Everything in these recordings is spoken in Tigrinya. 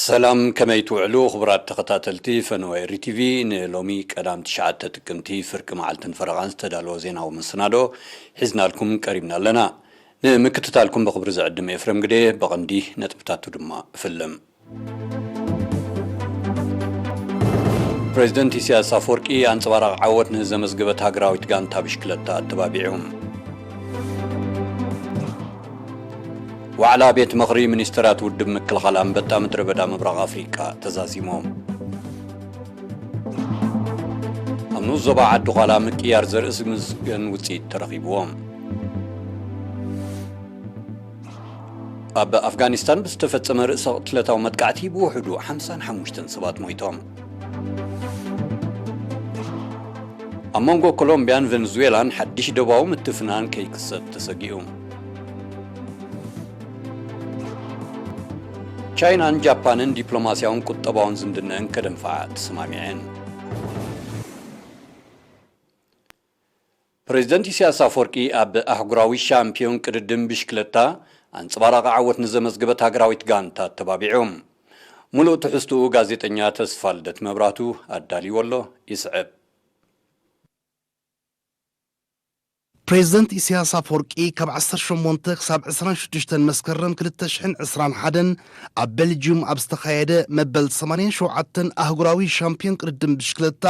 ሰላም፣ ከመይ ትውዕሉ ክቡራት ተኸታተልቲ ፈነወ ኤሪ ቲቪ? ንሎሚ ቀዳም ትሽዓተ ጥቅምቲ ፍርቂ መዓልትን ፈረቓን ዝተዳለወ ዜናዊ መሰናዶ ሒዝናልኩም ቀሪብና ኣለና። ንምክትታልኩም ብኽብሪ ዝዕድም ኤፍሬም ግደ፣ ብቐንዲ ነጥብታቱ ድማ እፍልም። ፕሬዚደንት ኢሳያስ ኣፈወርቂ ኣንጸባራቒ ዓወት ንዘመዝገበት ሃገራዊት ጋንታ ብሽክለታ ኣተባቢዑ። ዋዕላ ቤት ምኽሪ ሚኒስተራት ውድብ ምክልኻል ኣንበጣ ምድረ በዳ ምብራቕ ኣፍሪቃ ተዛዚሙ። ኣብ ንኡስ ዞባ ዓዲ ዃላ ምቅያር ዘርኢ ዝምስገን ውጽኢት ተረኺብዎ። ኣብ ኣፍጋኒስታን ብዝተፈጸመ ርእሰ ቅትለታዊ መጥቃዕቲ ብውሕዱ ሓምሳን ሓሙሽተን ሰባት ሞይቶም። ኣብ መንጎ ኮሎምብያን ቨንዙዌላን ሓድሽ ደባዊ ምትፍናን ከይክሰት ተሰጊኡ። ቻይናን ጃፓንን ዲፕሎማስያውን ቁጠባውን ዝምድነአን ከደንፍዓ ተሰማሚዐን። ፕሬዚደንት ኢሳያስ ኣፈወርቂ ኣብ ኣህጉራዊ ሻምፒዮን ቅድድም ብሽክለታ ኣንጸባራቒ ዓወት ንዘመዝገበት ሃገራዊት ጋንታ ኣተባቢዑ። ሙሉእ ትሕዝትኡ ጋዜጠኛ ተስፋ ልደት መብራቱ ኣዳልይዎ ኣሎ፣ ይስዕብ። ፕሬዚደንት ኢሳያስ ኣፈወርቂ ካብ ዓሰርተ ሸሞንተ ክሳብ ዕስራን ሽዱሽተን መስከረም ክልተ ሽሕን ዕስራን ሓደን ኣብ ቤልጅዩም ኣብ ዝተኻየደ መበል ሰማንያን ሸውዓተን ኣህጉራዊ ሻምፒዮን ቅድድም ብሽክለታ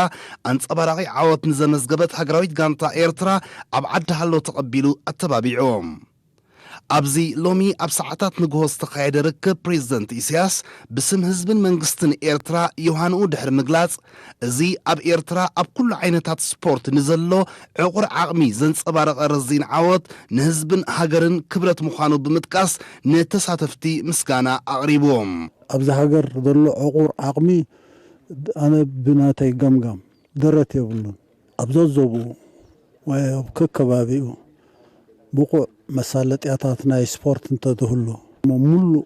ኣንጸባራቒ ዓወት ንዘመዝገበት ሃገራዊት ጋንታ ኤርትራ ኣብ ዓዲ ሃሎ ተቐቢሉ ኣተባቢዑ። ኣብዚ ሎሚ ኣብ ሰዓታት ንግሆ ዝተኻየደ ርክብ ፕሬዚደንት ኢሳያስ ብስም ህዝብን መንግስትን ኤርትራ ዮሃንኡ ድሕሪ ምግላጽ፣ እዚ ኣብ ኤርትራ ኣብ ኩሉ ዓይነታት ስፖርት ንዘሎ ዕቑር ዓቕሚ ዘንጸባረቐ ረዚን ዓወት ንህዝብን ሃገርን ክብረት ምዃኑ ብምጥቃስ ንተሳተፍቲ ምስጋና ኣቕሪቡ። ኣብዚ ሃገር ዘሎ ዕቑር ዓቕሚ ኣነ ብናተይ ገምጋም ደረት የብሉን። ኣብ ዘዘብኡ ወይ ኣብ ከከባቢኡ ብቑዕ መሳለጥያታት ናይ ስፖርት እንተዝህሉ፣ ሙሉእ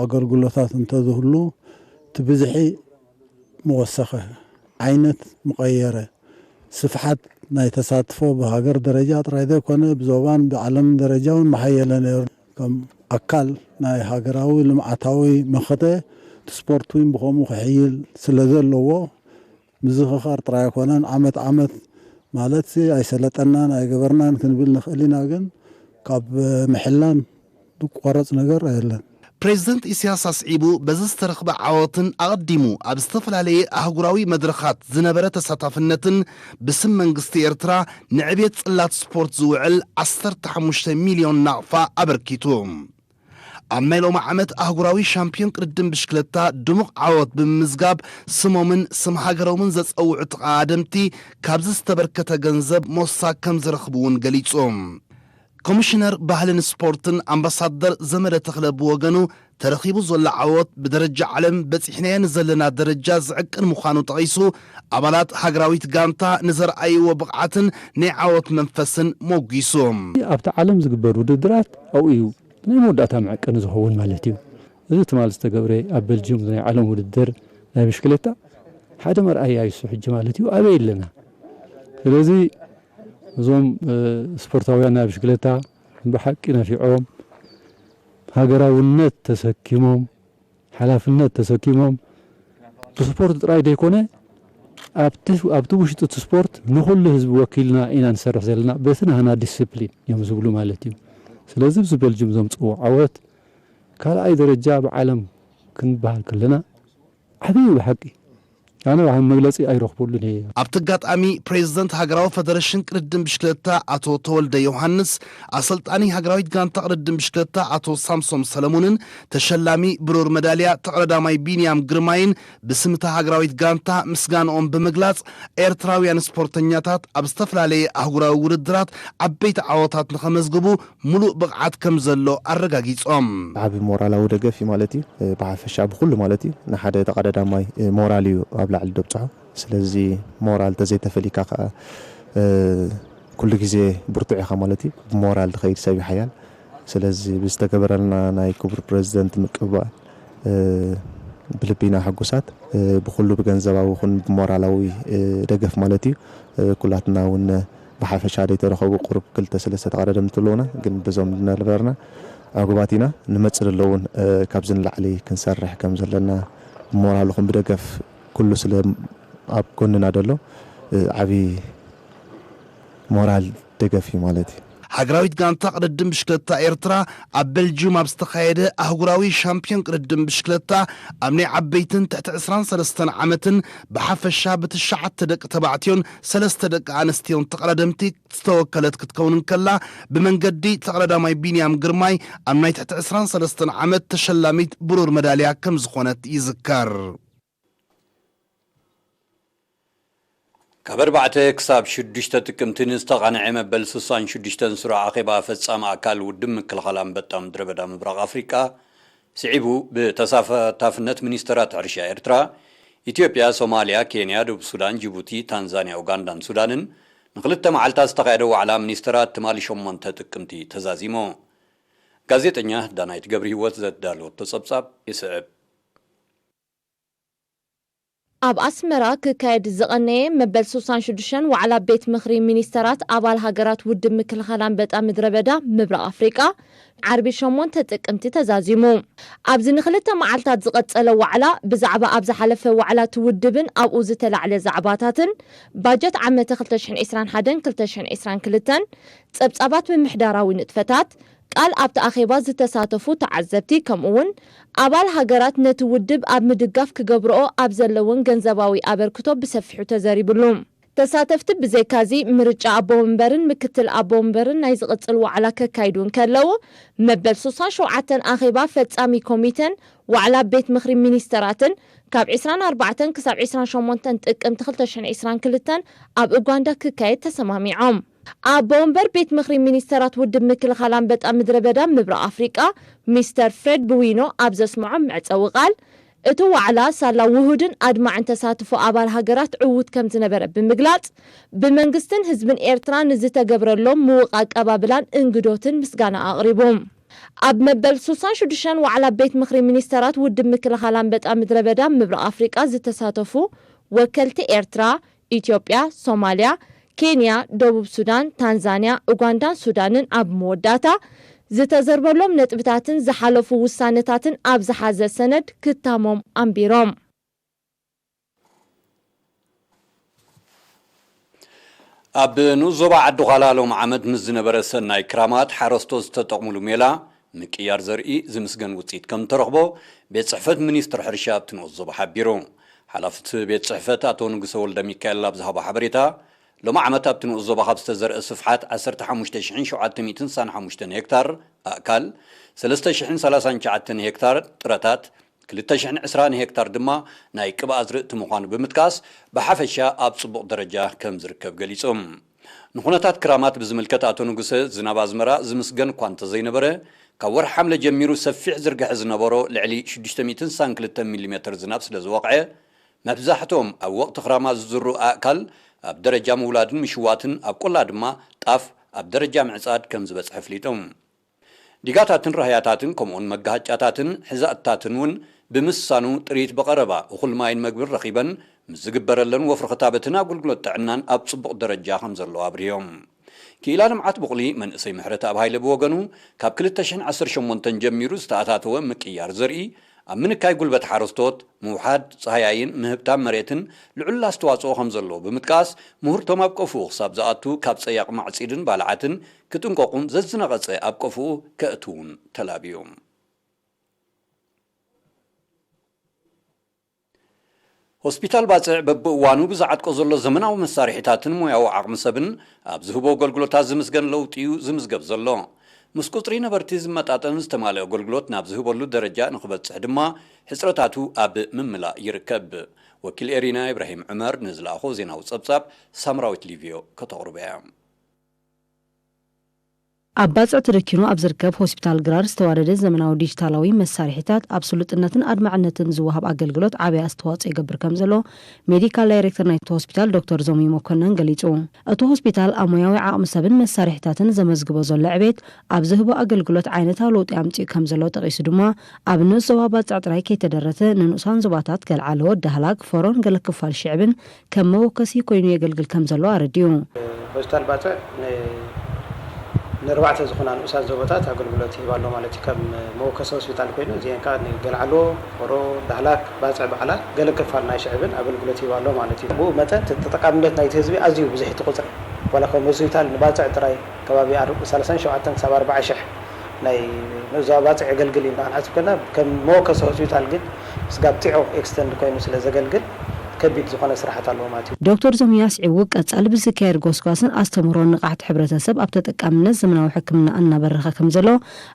ኣገልግሎታት እንተዝህሉ፣ እቲ ብዝሒ ምወሰኸ፣ ዓይነት ምቐየረ፣ ስፍሓት ናይ ተሳትፎ ብሃገር ደረጃ ጥራይ ዘይኮነ ብዞባን ብዓለም ደረጃ እውን ምሓየለ ነይሩ። ከም ኣካል ናይ ሃገራዊ ልምዓታዊ መኸተ እቲ ስፖርት እውን ብኸምኡ ክሕይል ስለ ዘለዎ ምዝኽኻር ጥራይ ኣይኮነን። ዓመት ዓመት ማለት ኣይሰለጠናን ኣይገበርናን ክንብል ንኽእል ኢና፣ ግን ካብ ምሕላን ዝቋረጽ ነገር የለን። ፕሬዚደንት ኢሳያስ ኣስዒቡ፣ በዚ ዝተረኽበ ዓወትን ኣቐዲሙ ኣብ ዝተፈላለየ ኣህጉራዊ መድረኻት ዝነበረ ተሳታፍነትን ብስም መንግስቲ ኤርትራ ንዕቤት ጽላት ስፖርት ዝውዕል ዓሰርተ ሓሙሽተ ሚልዮን ናቕፋ ኣበርኪቱ። ኣብ ናይ ሎሚ ዓመት ኣህጉራዊ ሻምፒዮን ቅድድም ብሽክለታ ድሙቕ ዓወት ብምምዝጋብ ስሞምን ስም ሃገሮምን ዘጸውዑ ተቐዳደምቲ ካብዚ ዝተበርከተ ገንዘብ ሞሳ ከም ዝረኽቡ እውን ገሊጹ። ኮሚሽነር ባህልን ስፖርትን ኣምባሳደር ዘመደ ተኽለ ብወገኑ፣ ተረኺቡ ዘሎ ዓወት ብደረጃ ዓለም በጺሕናዮ ንዘለና ደረጃ ዝዕቅን ምዃኑ ጠቒሱ፣ ኣባላት ሃገራዊት ጋንታ ንዘርኣይዎ ብቕዓትን ናይ ዓወት መንፈስን ሞጒሱ። ኣብቲ ዓለም ዝግበር ውድድራት ኣብኡ እዩ ናይ መወዳእታ መዐቀኒ ዝኸውን ማለት እዩ። እዚ ትማል ዝተገብረ ኣብ ቤልጅዩም ናይ ዓለም ውድድር ናይ ብሽክሌታ ሓደ መርኣያ እዩ እሱ ሕጂ ማለት እዩ። ኣበይ ኣለና? ስለዚ እዞም፣ እ፣ ስፖርታውያን ናይ ብሽክሌታ ብሓቂ ነፊዖም፣ ሃገራውነት ተሰኪሞም፣ ሓላፍነት ተሰኪሞም፣ ብስፖርት ጥራይ ዘይኮነ፣ ኣብቲ፣ ኣብቲ ውሽጢ እቲ ስፖርት ንኹሉ ህዝቢ ወኪልና ኢና ንሰርሕ ዘለና፣ በቲ ናህና ዲስፕሊን እዮም ዝብሉ ማለት እዩ። ስለዚ፣ ኣብዚ ቤልጅም ዘምጽእዎ ዓወት፣ ካልኣይ ደረጃ ብዓለም ክንበሃል ከለና፣ ዓብዪ እዩ ብሓቂ። ኣነ ብሓቂ መግለጺ ኣይረኽበሉን እየ። ኣብቲ ኣጋጣሚ፣ ፕሬዚደንት ሃገራዊ ፈደረሽን ቅድድም ብሽክለታ ኣቶ ተወልደ ዮሃንስ፣ ኣሰልጣኒ ሃገራዊት ጋንታ ቅድድም ብሽክለታ ኣቶ ሳምሶም ሰለሙንን ተሸላሚ ብሩር መዳልያ ተቐዳዳማይ ቢንያም ግርማይን ብስም እታ ሃገራዊት ጋንታ ምስጋንኦም ብምግላጽ፣ ኤርትራውያን ስፖርተኛታት ኣብ ዝተፈላለየ ኣህጉራዊ ውድድራት ዓበይቲ ዓወታት ንኸመዝግቡ ምሉእ ብቕዓት ከም ዘሎ ኣረጋጊጾም። ዓቢ ሞራላዊ ደገፍ እዩ ማለት እዩ። እ፣ ብሓፈሻ ብኹሉ ማለት እዩ። ንሓደ ተቐዳዳማይ፣ እ፣ ሞራል እዩ ኣብ ላዕሊ ደብጽሖ። ስለዚ ሞራል ተዘይተፈሊካ ከኣ፣ እ፣ ኩሉ ግዜ ብርቱዕ ኢኻ ማለት እዩ። ብሞራል ዝኸይድ ሰብ እዩ ሓያል። ስለዚ ብዝተገበረልና ናይ ክቡር ፕረዚደንት ምቅብባል፣ እ፣ ብልቢ ኢና ሕጉሳት። እ፣ ብኹሉ ብገንዘባዊ ይኹን ብሞራላዊ፣ እ፣ ደገፍ ማለት እዩ። እ፣ ኩላትና እውን ብሓፈሻ ዘይተረኸቡ ቁሩብ ክልተ ሰለስተ ተቐዳደምቲ ኣለዉና፣ ግን በዞም ዝነበርና ዕጉባት ኢና። ንመጽእ ዘሎ እውን፣ እ፣ ካብዚ ንላዕሊ ክንሰርሕ ከም ዘለና ብሞራልኹም ብደገፍ ኩሉ ስለ ኣብ ጎንና ደሎ፣ እ፣ ዓቢ ሞራል ደገፍ እዩ ማለት እዩ። ሃገራዊት ጋንታ ቅድድም ብሽክለታ ኤርትራ ኣብ ቤልጅዩም ኣብ ዝተኻየደ ኣህጉራዊ ሻምፒዮን ቅድድም ብሽክለታ ኣብ ናይ ዓበይትን ትሕቲ ዕስራን ሰለስተን ዓመትን ብሓፈሻ ብትሽዓተ ደቂ ተባዕትዮን ሰለስተ ደቂ ኣንስትዮን ተቐዳደምቲ ዝተወከለት ክትከውን እንከላ፣ ብመንገዲ ተቐዳዳማይ ቢንያም ግርማይ ኣብ ናይ ትሕቲ ዕስራን ሰለስተን ዓመት ተሸላሚት ብሩር መዳልያ ከም ዝኾነት ይዝከር። ካብ ኣርባዕተ ክሳብ ሽዱሽተ ጥቅምቲ ንዝተቓንዐ መበል ስሳን ሽዱሽተን ስሩዕ ኣኼባ ፈጻሚ ኣካል ውድብ ምክልኻል ኣንበጣ ምድረ በዳ ምብራቕ ኣፍሪቃ ስዒቡ፣ ብተሳታፍነት ሚኒስተራት ሕርሻ ኤርትራ፣ ኢትዮጵያ፣ ሶማልያ፣ ኬንያ፣ ደቡብ ሱዳን፣ ጅቡቲ፣ ታንዛንያ፣ ኡጋንዳን ሱዳንን ንክልተ መዓልታት ዝተኻየደ ዋዕላ ሚኒስተራት ትማሊ ሸሞንተ ጥቅምቲ ተዛዚሙ። ጋዜጠኛ ዳናይት ገብረሂወት ዘዳለወቶ ጸብጻብ ይስዕብ። ኣብ ኣስመራ ክካየድ ዝቐነየ መበል ስሳን ሽዱሽተን ዋዕላ ቤት ምኽሪ ሚኒስተራት ኣባል ሃገራት ውድብ ምክልኻል ኣንበጣ ምድረ በዳ ምብራቕ ኣፍሪቃ ዓርቢ ሸሞንተ ጥቅምቲ ተዛዚሙ። ኣብዚ ንክልተ መዓልታት ዝቐጸለ ዋዕላ ብዛዕባ ኣብ ዝሓለፈ ዋዕላ እቲ ውድብን ኣብኡ ዝተላዕለ ዛዕባታትን፣ ባጀት ዓመተ ክልተ ሽሕን ዕስራን ሓደን ክልተ ሽሕን ዕስራን ክልተን፣ ጸብጻባት ምምሕዳራዊ ንጥፈታት፣ ቃል ኣብቲ ኣኼባ ዝተሳተፉ ተዓዘብቲ፣ ከምኡ'ውን ኣባል ሃገራት ነቲ ውድብ ኣብ ምድጋፍ ክገብርኦ ኣብ ዘለወን ገንዘባዊ ኣበርክቶ ብሰፊሑ ተዘሪብሉ። ተሳተፍቲ ብዘይካዚ ምርጫ ኣቦ ወንበርን ምክትል ኣቦ ወንበርን ናይ ዝቕጽል ዋዕላ ከካይዱ እንከለዉ፣ መበል ስሳን ሸውዓተን ኣኼባ ፈጻሚ ኮሚተን ዋዕላ ቤት ምኽሪ ሚኒስተራትን ካብ ዕስራን ኣርባዕተን ክሳብ ዕስራን ሸሞንተን ጥቅምቲ ክልተ ሽሕን ዕስራን ክልተን ኣብ ኡጋንዳ ክካየድ ተሰማሚዖም። ኣቦ ወንበር ቤት ምኽሪ ሚኒስተራት ውድብ ምክልኻል ኣንበጣ ምድረ በዳ ምብራቕ ኣፍሪቃ ሚስተር ፍሬድ ብዊኖ ኣብ ዘስምዖም መዕጸዊ ቃል፣ እቲ ዋዕላ ሳላ ውሁድን ኣድማዕን ተሳትፎ ኣባል ሃገራት ዕዉት ከም ዝነበረ ብምግላጽ፣ ብመንግስትን ህዝብን ኤርትራ ንዝተገብረሎም ምዉቕ ኣቀባብላን እንግዶትን ምስጋና ኣቕሪቡ። ኣብ መበል ስሳን ሽዱሽተን ዋዕላ ቤት ምኽሪ ሚኒስተራት ውድብ ምክልኻል ኣንበጣ ምድረ በዳ ምብራቕ ኣፍሪቃ ዝተሳተፉ ወከልቲ ኤርትራ፣ ኢትዮጵያ፣ ሶማልያ፣ ኬንያ፣ ደቡብ ሱዳን፣ ታንዛንያ፣ ኡጋንዳን ሱዳንን ኣብ መወዳእታ ዝተዘርበሎም ነጥብታትን ዝሓለፉ ውሳነታትን ኣብ ዝሓዘ ሰነድ ክታሞም ኣንቢሮም። ኣብ ንኡስ ዞባ ዓዲ ዃላ ሎም ዓመት ምስ ዝነበረ ሰናይ ክራማት ሓረስቶት ዝተጠቕሙሉ ሜላ ምቅያር ዘርኢ ዝምስገን ውፅኢት ከም ተረኽቦ ቤት ጽሕፈት ሚኒስትር ሕርሻ ኣብቲ ንኡስ ዞባ ሓቢሩ። ሓላፊ እቲ ቤት ጽሕፈት ኣቶ ንጉሰ ወልደ ሚካኤል ኣብ ዝሃቦ ሓበሬታ፣ ሎም ዓመት ኣብቲ ንኡስ ዞባ ካብ ዝተዘርአ ስፍሓት ዓሰርተ ሓሙሽተ ሽሕን ሸውዓተ ሚእትን ስሳን ሓሙሽተን ሄክታር ኣእካል፣ ሰለስተ ሽሕን ሰላሳን ትሽዓተን ሄክታር ጥረታት፣ ክልተ ሽሕን ዕስራን ሄክታር ድማ ናይ ቅብኣ ኣዝርእቲ ምዃኑ ብምጥቃስ፣ ብሓፈሻ ኣብ ጽቡቕ ደረጃ ከም ዝርከብ ገሊጹ። ንኹነታት ክራማት ብዝምልከት ኣቶ ንጉሰ፣ ዝናብ ኣዝመራ ዝምስገን እኳ እንተዘይነበረ፣ ካብ ወርሒ ሓምለ ጀሚሩ ሰፊሕ ዝርግሐ ዝነበሮ ልዕሊ ሽዱሽተ ሚእትን ስሳን ክልተን ሚሊሜተር ዝናብ ስለ ዝወቕዐ፣ መብዛሕትኦም ኣብ ወቕቲ ክራማት ዝዝርኡ ኣእካል ኣብ ደረጃ ምውላድን ምሽዋትን፣ ኣብ ቆላ ድማ ጣፍ ኣብ ደረጃ ምዕጻድ ከም ዝበጽሐ ኣፍሊጡ። ዲጋታትን ራህያታትን ከምኡውን መጋሃጫታትን ሕዛእታትን እውን ብምስሳኑ፣ ጥሪት ብቐረባ እኹል ማይን መግብን ረኺበን ምስ ዝግበረለን፣ ወፍሪ ክታበትን ኣገልግሎት ጥዕናን ኣብ ጽቡቕ ደረጃ ከም ዘሎ ኣብርዮም። ክኢላ ልምዓት ቡቕሊ መንእሰይ ምሕረተኣብ ሃይለ ብወገኑ፣ ካብ ክልተ ሽሕን ዓሰርተ ሸሞንተን ጀሚሩ ዝተኣታተወ ምቅያር ዘርኢ ኣብ ምንካይ ጉልበት ሓረስቶት፣ ምውሓድ ጻህያይን ምህብታም መሬትን ልዑል ኣስተዋጽኦ ከም ዘለዎ ብምጥቃስ፣ ምህርቶም ኣብ ቀፍኡ ክሳብ ዝኣቱ ካብ ጸያቕ ማዕጺድን ባልዓትን ክጥንቀቑን ዘዝነቐጸ ኣብ ቀፍኡ ከእትዉን ተላብዩ። ሆስፒታል ባጽዕ በብእዋኑ ብዝዓጥቆ ዘሎ ዘመናዊ መሳርሒታትን ሞያዊ ዓቕሚ ሰብን ኣብ ዝህቦ ኣገልግሎታት ዝምስገን ለውጢ እዩ ዝምዝገብ ዘሎ። ምስ ቁጽሪ ነበርቲ ዝመጣጠን ዝተማልአ ኣገልግሎት ናብ ዝህበሉ ደረጃ ንኽበጽሕ ድማ ሕጽረታቱ ኣብ ምምላእ ይርከብ። ወኪል ኤሪና ኢብራሂም ዑመር ንዝለኣኾ ዜናዊ ጸብጻብ ሳምራዊት ሊቪዮ ከተቕርቦ እያ። ኣብ ባጽዕ ተደኪኑ ኣብ ዝርከብ ሆስፒታል ግራር ዝተዋደደ ዘመናዊ ዲጂታላዊ መሳርሒታት ኣብ ስሉጥነትን ኣድማዕነትን ዝወሃብ ኣገልግሎት ዓቢ ኣስተዋጽኦ ይገብር ከም ዘሎ ሜዲካል ዳይሬክተር ናይቲ ሆስፒታል ዶክተር ዞሚ መኮነን ገሊጹ። እቲ ሆስፒታል ኣብ ሞያዊ ዓቕሚ ሰብን መሳርሒታትን ዘመዝግቦ ዘሎ ዕቤት ኣብ ዝህቦ ኣገልግሎት ዓይነታዊ ለውጢ ኣምጺኡ ከም ዘሎ ጠቒሱ ድማ ኣብ ንኡስ ዞባ ባጽዕ ጥራይ ከይተደረተ ንንኡሳን ዞባታት ገልዓሎ፣ ዳህላክ፣ ፎሮን ገለ ክፋል ሽዕብን ከም መወከሲ ኮይኑ የገልግል ከም ዘሎ ኣረዲኡ። ሆስፒታል ባጽዕ ን-፣ ንኣርባዕተ ዝኾና ንኡሳት ዞባታት ኣገልግሎት ይህብ ኣሎ ማለት እዩ። ከም መወከሲ ሆስፒታል ኮይኑ፣ እዚአን ከዓ ንገልዓሎ፣ ሆሮ፣ ዳህላክ፣ ባጽዕ ባዕላ፣ ገለ ክፋል ናይ ሽዕብን ኣገልግሎት ይህብ ኣሎ ማለት እዩ። ብኡ መጠን፣ እቲ ተጠቃምነት ናይቲ ህዝቢ ኣዝዩ ብዙሕ እቲ ቁጽሪ። ዋላ ከም ሆስፒታል ንባጽዕ ጥራይ ከባቢ ኣር-፣ ሰላሳን ሸውዓተን ክሳብ ኣርባዓ ሽሕ ናይ ንኡስ ዞባ ባጽዕ የገልግል እዩ። ንሕና ክንሓስብ ከለና፣ ከም መወከሲ ሆስፒታል ግን፣ ስጋብ ቲዖ ኤክስተንድ ኮይኑ ስለ ዘገልግል፣ ከቢድ ዝኾነ ስራሓት ኣለዎ ማለት እዩ። ዶክተር ዞሚ ኣስዒቡ፣ ቀጻሊ ብዝካየድ ጎስጓስን ኣስተምህሮን ንቕሓት ሕብረተሰብ ኣብ ተጠቃምነት ዘመናዊ ሕክምና እናበረኸ ከም ዘሎ፣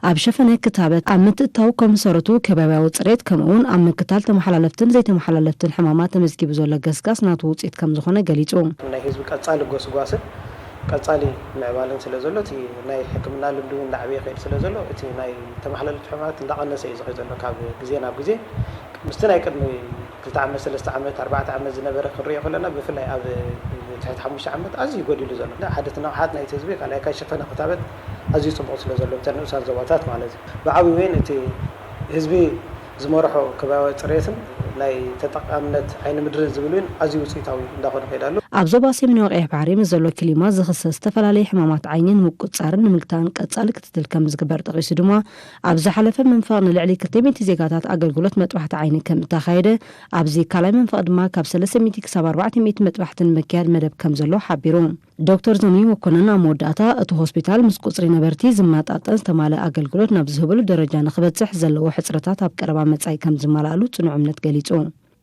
ኣብ ሸፈነ ክታበት ኣብ ምትእትታው ኮንሰርቱ፣ ከባብያዊ ጽሬት፣ ከምኡ እውን ኣብ ምክታል ተመሓላለፍትን ዘይተመሓላለፍትን ሕማማት ተመዝጊቡ ዘሎ ገስጋስ ናቱ ውጽኢት ከም ዝኾነ ገሊጹ። ናይ ህዝቢ ቀጻሊ ጎስጓስን ቀጻሊ ምዕባለን ስለ ዘሎ፣ እቲ ናይ ሕክምና ልምዲ እውን እንዳዓበየ ይኸይድ ስለ ዘሎ፣ እቲ ናይ ተመሓላለፍቲ ሕማማት እንዳቐነሰ እዩ ዝኸይድ ዘሎ ካብ ግዜ ናብ ግዜ። ምስቲ ናይ ቅድሚ ክልተ ዓመት፣ ሰለስተ ዓመት፣ ኣርባዕተ ዓመት ዝነበረ ክንሪኦ ከለና፣ ብፍላይ ኣብ ትሕቲ ሓሙሽተ ዓመት ኣዝዩ ጎዲሉ ዘሎ። ሓደ እቲ ንቕሓት ናይቲ ህዝቢ፣ ካልኣይ ካብ ሸፈነ ክታበት ኣዝዩ ጽቡቕ ስለ ዘሎ፣ እተን ንኡሳን ዞባታት ማለት እዩ። ብዓብዩ እውን እቲ ህዝቢ ዝመርሖ ከባቢ ጽሬትን ናይ ተጠቃምነት ዓይኒ ምድርን ዝብል እውን ኣዝዩ ውጽኢታዊ እንዳኾነ ይኸይድ ኣሎ። ኣብ ዞባ ሰሜናዊ ቀይሕ ባሕሪ ምስ ዘሎ ክሊማ ዝኽሰት ዝተፈላለዩ ሕማማት ዓይኒ ንምቁጽጻርን ንምግታእን ቀጻሊ ክትትል ከም ዝግበር ጠቒሱ ድማ፣ ኣብ ዝሓለፈ መንፈቕ ንልዕሊ ክልተ ሚእቲ ዜጋታት ኣገልግሎት መጥባሕቲ ዓይኒ ከም እተኻየደ፣ ኣብዚ ካልኣይ መንፈቕ ድማ ካብ ሰለስተ ሚእቲ ክሳብ ኣርባዕተ ሚእቲ መጥባሕቲ ንምክያድ መደብ ከም ዘሎ ሓቢሩ። ዶክተር ዞሚ መኮነን ኣብ መወዳእታ፣ እቲ ሆስፒታል ምስ ቁጽሪ ነበርቲ ዝመጣጠን ዝተማልአ ኣገልግሎት ናብ ዝህበሉ ደረጃ ንኽበጽሕ ዘለዎ ሕጽረታት ኣብ ቀረባ መጻኢ ከም ዝመላእሉ ጽኑዕ እምነት ገሊጹ።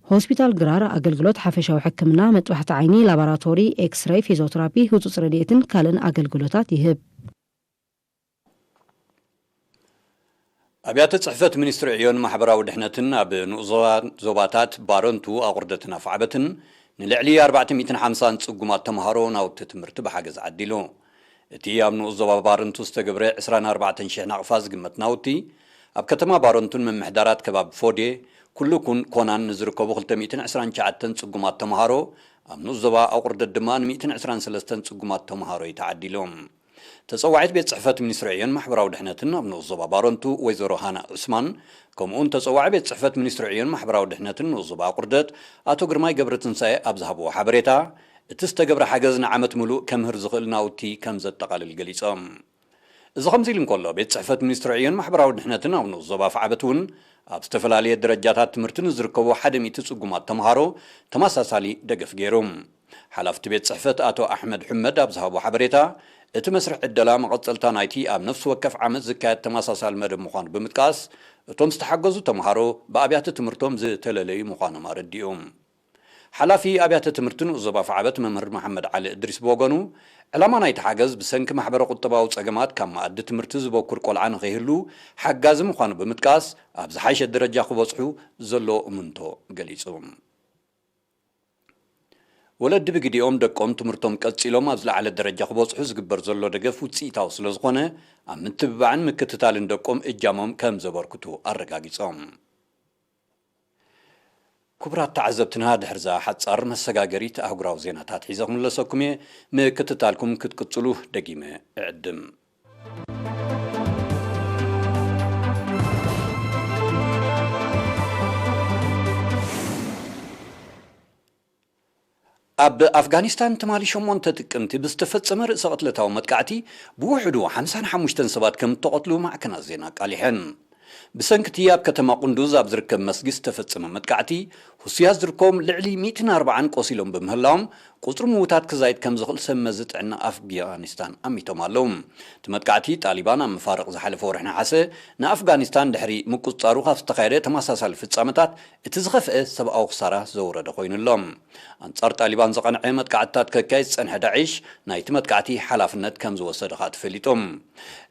ሆስፒታል ግራር ኣገልግሎት ሓፈሻዊ ሕክምና፣ መጥባሕቲ ዓይኒ፣ ላቦራቶሪ፣ ኤክስሬይ፣ ፊዚዮቴራፒ፣ ህጹጽ ረድኤትን ካልእን ኣገልግሎታት ይህብ። ኣብያተ ጽሕፈት ሚኒስትሪ ዕዮን ማሕበራዊ ድሕነትን ኣብ ንኡስ ዞባ-፣ ዞባታት ባረንቱ፣ ኣቑርደትን ኣፍዓበትን ንልዕሊ ኣርባዕተ ሚእትን ሓምሳን ጽጉማት ተምሃሮ ናውቲ ትምህርቲ ብሓገዝ ዓዲሉ። እቲ ኣብ ንኡስ ዞባ ባረንቱ ዝተገብረ ዕስራን ኣርባዕተን ሽሕ ናቕፋ ዝግመት ናውቲ፣ ኣብ ከተማ ባረንቱን ምምሕዳራት ከባቢ ፎዴ፣ ኩሉኩን ኮናን ንዝርከቡ ክልተ ሚእትን ዕስራን ትሽዓተን ጽጉማት ተምሃሮ፣ ኣብ ንኡስ ዞባ ኣቑርደት ድማ ንሚእትን ዕስራን ሰለስተን ጽጉማት ተምሃሮ እዩ ተዓዲሉ። ተጸዋዒት ቤት ጽሕፈት ሚኒስትሪ ዕዮን ማሕበራዊ ድሕነትን ኣብ ንኡስ ዞባ ባረንቱ ወይዘሮ ሃና ዑስማን፣ ከምኡውን ተጸዋዒ ቤት ጽሕፈት ሚኒስትሪ ዕዮን ማሕበራዊ ድሕነትን ንኡስ ዞባ ኣቑርደት ኣቶ ግርማይ ገብረትንሳኤ ኣብ ዝሃብዎ ሓበሬታ፣ እቲ ዝተገብረ ሓገዝ ንዓመት ምሉእ ከምህር ዝኽእል ናውቲ ከም ዘጠቓልል ገሊጾም። እዚ ከምዚ ኢሉ እንከሎ፣ ቤት ጽሕፈት ሚኒስትሪ ዕዮን ማሕበራዊ ድሕነትን ኣብ ንኡስ ዞባ ኣፍዓበት እውን ኣብ ዝተፈላለየ ደረጃታት ትምህርቲ ንዝርከቡ ሓደ ሚእቲ ጽጉማት ተምሃሮ ተመሳሳሊ ደገፍ ገይሩ። ሓላፍቲ ቤት ጽሕፈት ኣቶ ኣሕመድ ሑመድ ኣብ ዝሃቦ ሓበሬታ፣ እቲ መስርሕ ዕደላ መቐጸልታ ናይቲ ኣብ ነፍሲ ወከፍ ዓመት ዝካየድ ተመሳሳሊ መደብ ምዃኑ ብምጥቃስ፣ እቶም ዝተሓገዙ ተምሃሮ ብኣብያተ ትምህርቶም ዝተለለዩ ምዃኖም ኣረዲኡ። ሓላፊ ኣብያተ ትምህርቲ ንኡስ ዞባ ኣፍዓበት መምህር መሓመድ ዓሊ እድሪስ ብወገኑ፣ ዕላማ ናይቲ ሓገዝ ብሰንኪ ማሕበረ ቁጠባዊ ጸገማት ካብ መኣዲ ትምህርቲ ዝበኩር ቆልዓ ንኸይህሉ ሓጋዚ ምዃኑ ብምጥቃስ፣ ኣብ ዝሓሸ ደረጃ ክበጽሑ ዘለዎ እምንቶ ገሊጹ። ወለዲ ብግዲኦም ደቆም ትምህርቶም ቀጺሎም ኣብ ዝለዓለ ደረጃ ክበጽሑ ዝግበር ዘሎ ደገፍ ውጽኢታዊ ስለ ዝኾነ፣ ኣብ ምትብባዕን ምክትታልን ደቆም እጃሞም ከም ዘበርክቱ ኣረጋጊጾም። ክቡራት ተዓዘብትና፣ ድሕርዛ ሓጻር መሰጋገሪት ኣህጉራዊ ዜናታት ሒዘ ክምለሰኩም እየ። ምክትታልኩም ክትቅጽሉ ደጊመ እዕድም። ኣብ ኣፍጋኒስታን ትማሊ ሸሞንተ ጥቅምቲ ብዝተፈጸመ ርእሰ ቅትለታዊ መጥቃዕቲ ብውሕዱ ሓምሳን ሓሙሽተን ሰባት ከም እተቐትሉ ማዕከናት ዜና ኣቃሊሐን። ብሰንኪ እቲ ኣብ ከተማ ቁንዱዝ ኣብ ዝርከብ መስጊድ ዝተፈጸመ መጥቃዕቲ፣ ህሱያት ዝርከቦም ልዕሊ ሚእትን ኣርባዓን ቆሲሎም ብምህላዎም፣ ቁጽሪ ምዉታት ክዛይድ ከም ዝኽእል ሰብ መዚ ጥዕና ኣፍጋኒስታን ኣሚቶም ኣለዉ። እቲ መጥቃዕቲ ጣሊባን ኣብ መፋርቕ ዝሓለፈ ወርሒ ነሓሰ ንኣፍጋኒስታን ድሕሪ ምቁጽጻሩ ካብ ዝተኻየደ ተመሳሳሊ ፍጻመታት እቲ ዝኸፍአ ሰብኣዊ ክሳራ ዘውረደ ኮይኑ ኣሎ። ኣንጻር ጣሊባን ዝቐንዐ መጥቃዕትታት ከካይድ ዝጸንሐ ዳዒሽ ናይቲ መጥቃዕቲ ሓላፍነት ከም ዝወሰደ ከኣ ተፈሊጡ።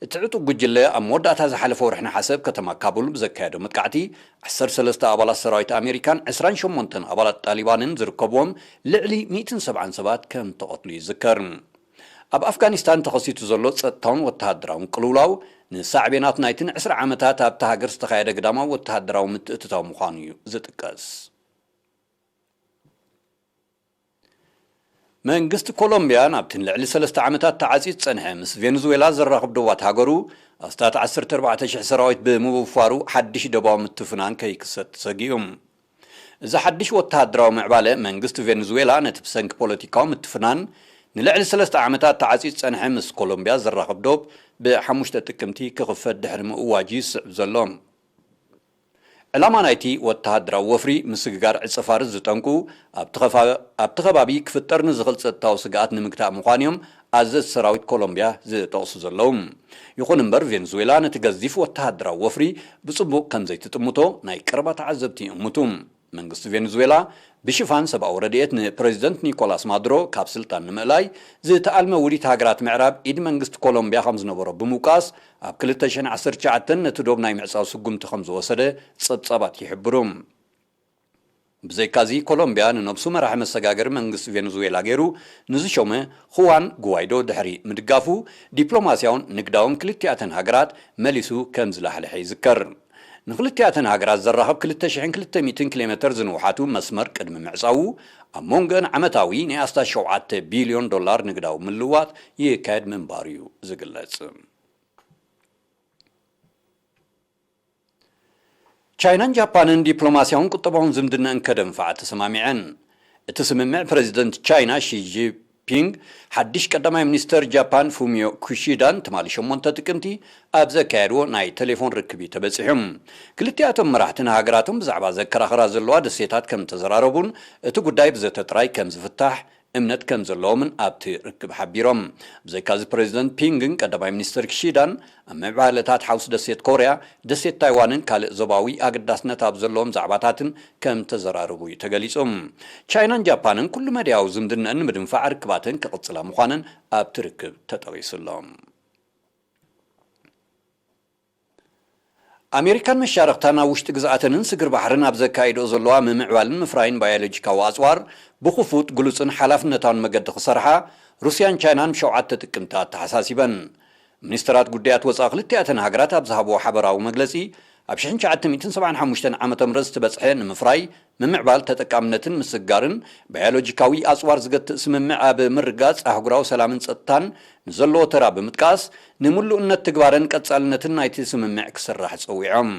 እቲ ዕጡቕ ጉጅለ ኣብ መወዳእታ ዝሓለፈ ወርሒ ነሓሰ ኣብ ከተማ ካቡል ብዘካየዶ መጥቃዕቲ ዓሰርተ ሰለስተ ኣባላት ሰራዊት ኣሜሪካን ዕስራን ሸሞንተን ኣባላት ጣሊባንን ዝርከብዎም ልዕሊ ሚእትን ሰብዓን ሰባት ከም ተቐትሉ ይዝከር። ኣብ ኣፍጋኒስታን ተኸሲቱ ዘሎ ጸጥታውን ወተሃደራውን ቅልውላው ንሳዕቤናት ናይትን ዕስራ ዓመታት ኣብታ ሃገር ዝተኻየደ ግዳማዊ ወተሃደራዊ ምትእትታው ምዃኑ እዩ ዝጥቀስ። መንግስቲ ኮሎምብያ ናብቲ ንልዕሊ ሰለስተ ዓመታት ተዓጽዩ ዝጸንሐ ምስ ቬንዙዌላ ዘራኽብ ዶባት ሃገሩ ኣስታት ዓሰርተ ኣርባዕተ ሽሕ ሰራዊት ብምውፋሩ ሓድሽ ደባዊ ምትፍናን ከይክሰት ተሰጊኡ። እዚ ሓድሽ ወተሃደራዊ ምዕባለ መንግስቲ ቬንዙዌላ ነቲ ብሰንኪ ፖለቲካዊ ምትፍናን ንልዕሊ ሰለስተ ዓመታት ተዓጽዩ ዝጸንሐ ምስ ኮሎምብያ ዘራኽብ ዶብ ብ5 ጥቅምቲ ክኽፈት ድሕሪ ምእዋጅ ይስዕብ ዘሎ። ዕላማ ናይቲ ወተሃደራዊ ወፍሪ ምስግጋር ዕጸ ፋርስ ዝጠንቁ ኣብቲ ኸፋ-፣ ኣብቲ ከባቢ ክፍጠር ንዝኽእል ጸጥታዊ ስግኣት ንምግታእ ምዃኑ እዮም ኣዘዝቲ ሰራዊት ኮሎምብያ ዝጠቕሱ ዘለዉ። ይኹን እምበር ቬንዙዌላ ነቲ ገዚፍ ወተሃደራዊ ወፍሪ ብጽቡቕ ከም ዘይትጥምቶ ናይ ቀረባ ተዓዘብቲ ይእምቱ። መንግስቲ ቬንዙዌላ ብሽፋን ሰብኣዊ ረድኤት ንፕረዚደንት ኒኮላስ ማዱሮ ካብ ስልጣን ንምእላይ ዝተኣልመ ውዲት ሃገራት ምዕራብ ኢድ መንግስቲ ኮሎምብያ ከም ዝነበሮ ብምውቃስ፣ ኣብ ክልተ ሽሕን ዓሰርተ ትሽዓተን ነቲ ዶብ ናይ ምዕጻው ስጉምቲ ከም ዝወሰደ ጸብጻባት ይሕብሩ። ብዘይካዚ ኮሎምብያ ንነብሱ መራሒ መሰጋገሪ መንግስቲ ቬንዙዌላ ገይሩ ንዝሾመ ኹዋን ጉዋይዶ ድሕሪ ምድጋፉ፣ ዲፕሎማስያውን ንግዳውን ክልቲኣተን ሃገራት መሊሱ ከም ዝላሕለሐ ይዝከር። ንክልቲኣተን ሃገራት ዘራኽብ ክልተ ሽሕን ክልተ ሚእትን ኪሎ ሜተር ዝንውሓቱ መስመር ቅድሚ ምዕጻዉ፣ ኣብ መንጎአን ዓመታዊ ናይ ኣስታት ሸውዓተ ቢልዮን ዶላር ንግዳዊ ምልውዋጥ ይካየድ ምንባሩ እዩ ዝግለጽ። ቻይናን ጃፓንን ዲፕሎማስያውን ቁጠባውን ዝምድናን ከደንፍዓ ተሰማሚዐን። እቲ ስምምዕ ፕረዚደንት ቻይና ሺ ጂንፒንግ ሓድሽ ቀዳማይ ሚኒስተር ጃፓን ፉሚዮ ኪሺዳን ትማሊ ሸሞንተ ጥቅምቲ ኣብ ዘካየድዎ ናይ ቴሌፎን ርክብ እዩ ተበጺሑ። ክልቲኣቶም መራሕቲ ንሃገራቶም ብዛዕባ ዘከራኽራ ዘለዋ ደሴታት ከም ተዘራረቡን እቲ ጉዳይ ብዘተ ጥራይ ከም ዝፍታሕ እምነት ከም ዘለዎምን ኣብቲ ርክብ ሓቢሮም። ብዘይካዚ ፕረዚደንት ፒንግን ቀዳማይ ሚኒስተር ኪሺዳን ኣብ ምዕባለታት ሓውሲ ደሴት ኮርያ፣ ደሴት ታይዋንን ካልእ ዞባዊ ኣገዳስነት ኣብ ዘለዎም ዛዕባታትን ከም ተዘራረቡ እዩ ተገሊጹ። ቻይናን ጃፓንን ኩሉ መዳያዊ ዝምድነን ንምድንፋዕ ርክባተን ክቕጽላ ምዃነን ኣብቲ ርክብ ተጠቒሱ ኣሎ። ኣሜሪካን መሻርኽታን ኣብ ውሽጢ ግዝኣተንን ስግር ባሕርን ኣብ ዘካይድኦ ዘለዋ ምምዕባልን ምፍራይን ባዮሎጂካዊ ኣጽዋር ብኽፉት፣ ግሉጽን ሓላፍነታውን መገዲ ክሰርሓ ሩስያን ቻይናን ብሸውዓተ ጥቅምቲ ኣተሓሳሲበን። ሚኒስትራት ጉዳያት ወጻኢ ክልቲኣተን ሃገራት ኣብ ዝሃብዎ ሓበራዊ መግለጺ፣ ኣብ ሽሕን ትሽዓተ ሚእትን ሰብዓን ሓሙሽተን ዓመተ ምህረት ዝተበጽሐ ንምፍራይ ምምዕባል ተጠቃምነትን ምስግጋርን ባዮሎጂካዊ ኣጽዋር ዝገትእ ስምምዕ ኣብ ምርጋጽ ኣህጉራዊ ሰላምን ጸጥታን ንዘለዎ ተራ ብምጥቃስ፣ ንምሉእነት ትግባረን ቀጻልነትን ናይቲ ስምምዕ ክስራሕ ጸዊዖም።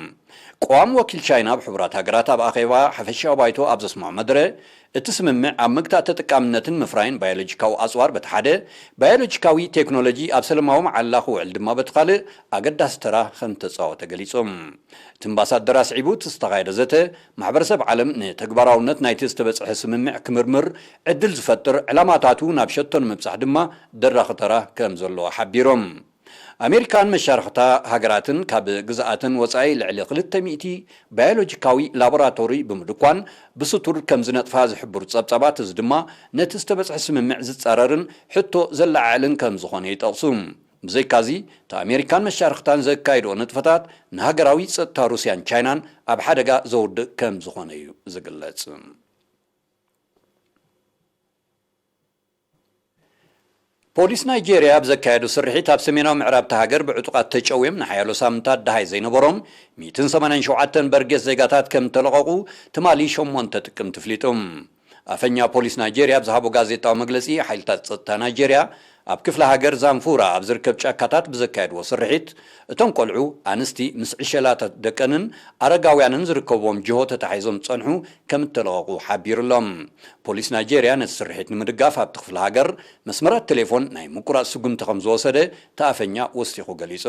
ቀዋሚ ወኪል ቻይና ኣብ ሕቡራት ሃገራት ኣብ ኣኼባ ሓፈሻዊ ባይቶ ኣብ ዘስምዖ መደረ፣ እቲ ስምምዕ ኣብ ምግታእ ተጠቃምነትን ምፍራይን ባዮሎጂካዊ ኣጽዋር በቲ ሓደ፣ ባዮሎጂካዊ ቴክኖሎጂ ኣብ ሰላማዊ መዓላ ክውዕል ድማ በቲ ካልእ ኣገዳሲ ተራ ከም ተጻወተ ገሊጹ። እቲ ኣምባሳደር ኣስዒቡ፣ እቲ ዝተኻየደ ዘተ፣ ማሕበረሰብ ዓለም ንተግባራውነት ናይቲ ዝተበጽሐ ስምምዕ ክምርምር ዕድል ዝፈጥር፣ ዕላማታቱ ናብ ሸቶ ንምብጻሕ ድማ ደራኺ ተራ ከም ዘለዎ ሓቢሮም። ኣሜሪካን መሻርኽታ ሃገራትን ካብ ግዝኣተን ወጻኢ ልዕሊ ክልተ ሚእቲ ባዮሎጂካዊ ላቦራቶሪ ብምድኳን ብስቱር ከም ዝነጥፋ ዝሕብሩ ጸብጻባት፣ እዚ ድማ ነቲ ዝተበጽሐ ስምምዕ ዝጻረርን ሕቶ ዘለዓዕልን ከም ዝኾነ ይጠቕሱ። ብዘይካዚ፣ እቲ ኣሜሪካን መሻርኽታን ዘካይድኦ ንጥፈታት ንሃገራዊ ጸጥታ ሩስያን ቻይናን ኣብ ሓደጋ ዘውድቕ ከም ዝኾነ እዩ ዝግለጽ። ፖሊስ ናይጄርያ ኣብ ዘካየዶ ስርሒት፣ ኣብ ሰሜናዊ ምዕራብ እታ ሃገር ብዕጡቓት ተጨውዮም ንሓያሎ ሳምንታት ደሃይ ዘይነበሮም ሚእትን ሰማንያን ሸውዓተን በርጌስ ዜጋታት ከም ተለቐቑ ትማሊ ሸሞንተ ጥቅምቲ ኣፍሊጡ። ኣፈኛ ፖሊስ ናይጄርያ ኣብ ዝሃቦ ጋዜጣዊ መግለጺ፣ ሓይልታት ጸጥታ ናይጄርያ ኣብ ክፍለ ሃገር ዛንፉራ ኣብ ዝርከብ ጫካታት ብዘካየድዎ ስርሒት፣ እቶም ቆልዑ፣ ኣንስቲ ምስ ዕሸላት ደቀንን ኣረጋውያንን ዝርከብዎም ጅሆ ተታሒዞም ዝጸንሑ ከም እተለቐቑ ሓቢሩ ኣሎ። ፖሊስ ናይጄርያ ነቲ ስርሒት ንምድጋፍ ኣብቲ ክፍለ ሃገር መስመራት ቴሌፎን ናይ ምቁራጽ ስጉምቲ ከም ዝወሰደ እቲ ኣፈኛ ወሲኹ ገሊጹ።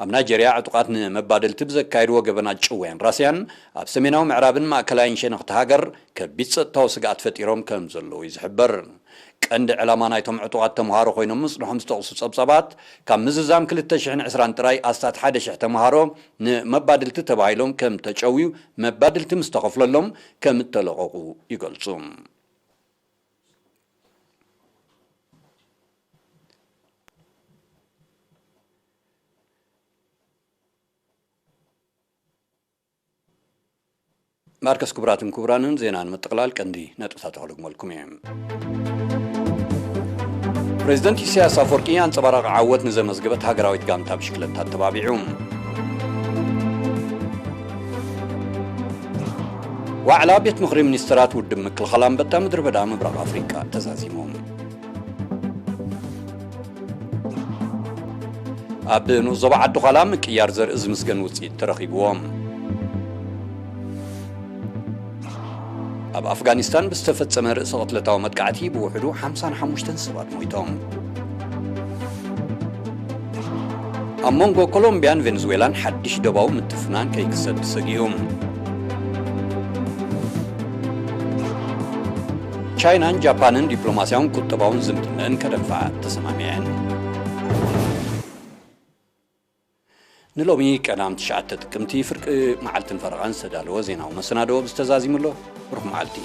ኣብ ናይጄርያ ዕጡቓት ንመባድልቲ ብዘካየድዎ ገበናት ጭውያን ራስያን ኣብ ሰሜናዊ ምዕራብን ማእከላይን ሸነኽቲ ሃገር ከቢድ ጸጥታዊ ስግኣት ፈጢሮም ከም ዘለዉ እዩ ዝሕበር። ቀንዲ ዕላማ ናይቶም ዕጡቓት ተምሃሮ ኮይኖም ምጽንሖም ዝጠቕሱ ጸብጻባት፣ ካብ ምዝዛም ክልተ ሽሕን ዕስራን ጥራይ ኣስታት ሓደ ሽሕ ተምሃሮ ንመባድልቲ ተባሂሎም ከም ተጨውዩ መባድልቲ ምስ ተኸፍለሎም ከም እተለቐቑ ይገልጹ። ማርከስ፣ ክቡራትን ክቡራንን፣ ዜና ንምጥቕላል ቀንዲ ነጥብታት ክደግመልኩም እየ። ፕሬዚደንት ኢሳያስ ኣፈወርቂ ኣንጸባራቒ ዓወት ንዘመዝገበት ሃገራዊት ጋንታ ብሽክለታ ኣተባቢዑ። ዋዕላ ቤት ምኽሪ ሚኒስትራት ውድብ ምክልኻል ኣንበጣ ምድረ በዳ ምብራቕ ኣፍሪቃ ተዛዚሙ። ኣብ ንኡስ ዞባ ዓዲ ዃላ ምቅያር ዘርኢ ዝምስገን ውፅኢት ተረኺብዎ። ኣብ ኣፍጋኒስታን ብዝተፈጸመ ርእሰ ቅትለታዊ መጥቃዕቲ ብውሕዱ ሓምሳን ሓሙሽተን ሰባት ሞይቶም። ኣብ መንጎ ኮሎምቢያን ቬንዙዌላን ሓድሽ ደባዊ ምትፍናን ከይክሰት ተሰጊኡ። ቻይናን ጃፓንን ዲፕሎማስያውን ቁጠባውን ዝምድነን ከደንፍዓ ተሰማሚዐን። ንሎሚ ቀዳም ትሽዓተ ጥቅምቲ ፍርቂ መዓልትን ፈረቓን ዝተዳለወ ዜናዊ መሰናዶ ኣብዚ ተዛዚሙ ኣሎ። ብሩኽ መዓልቲ።